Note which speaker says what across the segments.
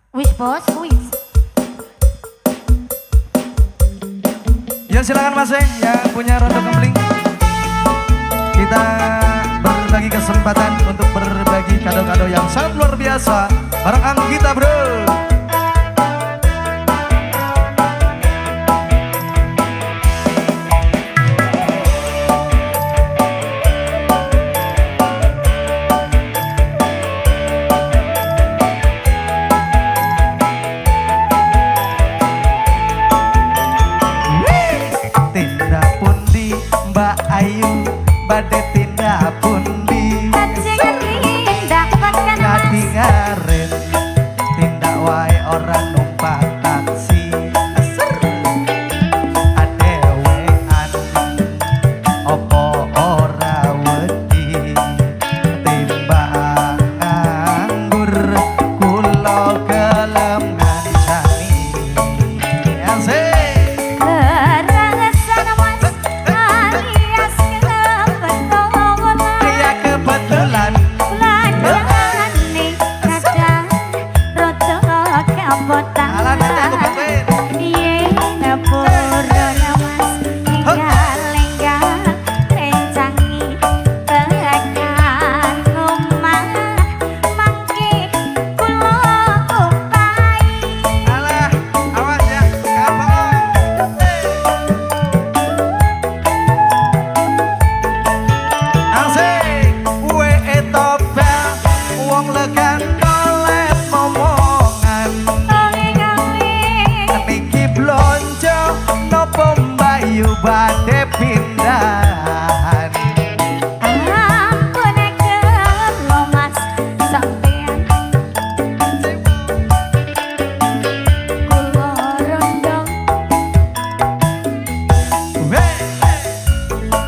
Speaker 1: Wis bos, wis.
Speaker 2: Ya silakan Mas yang punya rondo kempling. Kita berbagi kesempatan untuk berbagi kado-kado yang sangat luar biasa bareng Anggita bro. Tindak pundi Mbak Ayu badhe tindak pundi,
Speaker 1: tindak tekan Mas
Speaker 2: kadingaren tindak wae ora numpak taksi, adewean opo ora wedi timbang nganggur kula gelem ngancani. Asik. Badhe pindahan,
Speaker 1: ampun kula Mas sampean kula rondo.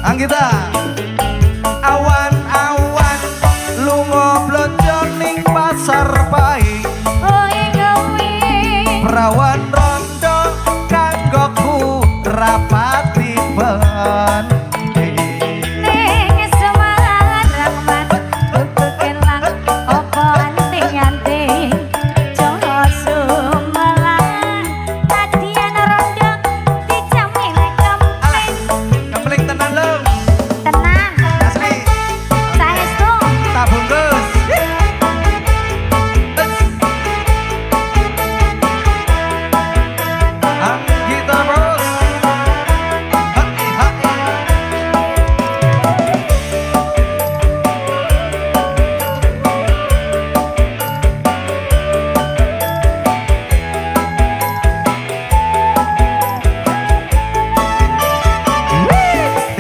Speaker 2: Anggita awan-awan lunga blonjo ning pasar Pahing, perawan rondo kanggoku rapati penting.
Speaker 1: Ning Semarang Mas kelang opo anting-anting Jawa Sumelang tadian rondo dijamin kempling.
Speaker 2: Kempling tenan lho.
Speaker 1: Tenang.
Speaker 2: Asli.
Speaker 1: Saestu.
Speaker 2: Tak bungkus. Anggita bos.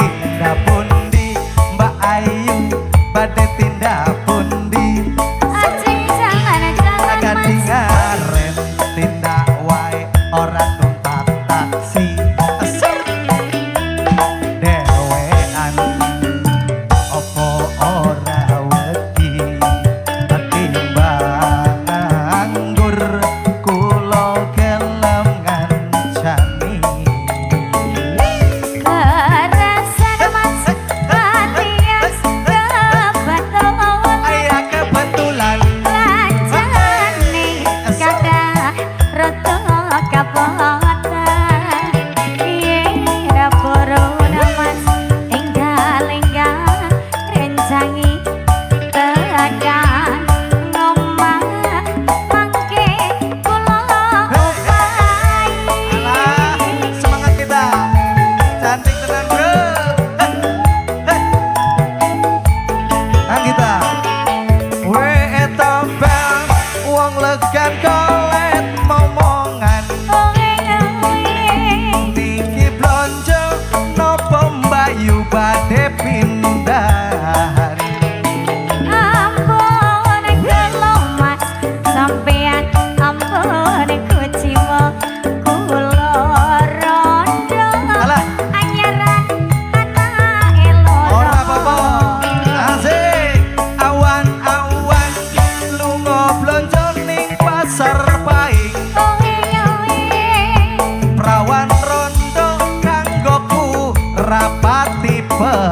Speaker 2: Tindak pundi Mbak Ayu badhe tindak pundi,
Speaker 1: ajeng jalan-jalan Mas
Speaker 2: kadingaren tindak wae ora numpak taksi, dewean opo ora wedi timbang nganggur kula gelem ngancani.
Speaker 1: Kerasan Mas alias kebetulan,
Speaker 2: Ayah kebetulan
Speaker 1: lanjane kathah rada kapotan, yen purun Mas enggal-enggal rencangi tekan ngomah mangke kula opahi.
Speaker 2: Alah, semangat kita. Cantik tenan bro. Anggita. We etobel wong legan kolet momongan. Niki blonjo nopo mbayu badhe pindahan.
Speaker 1: Ampun kula Mas sampean ampun kuciwa kula rondo.
Speaker 2: Alah.
Speaker 1: Anyaran anake loro.
Speaker 2: Ora apa-apa. Asik. Awan-awan lunga blonjo ning pasar Pahing. Prawan rondo kanggoku rapati penting.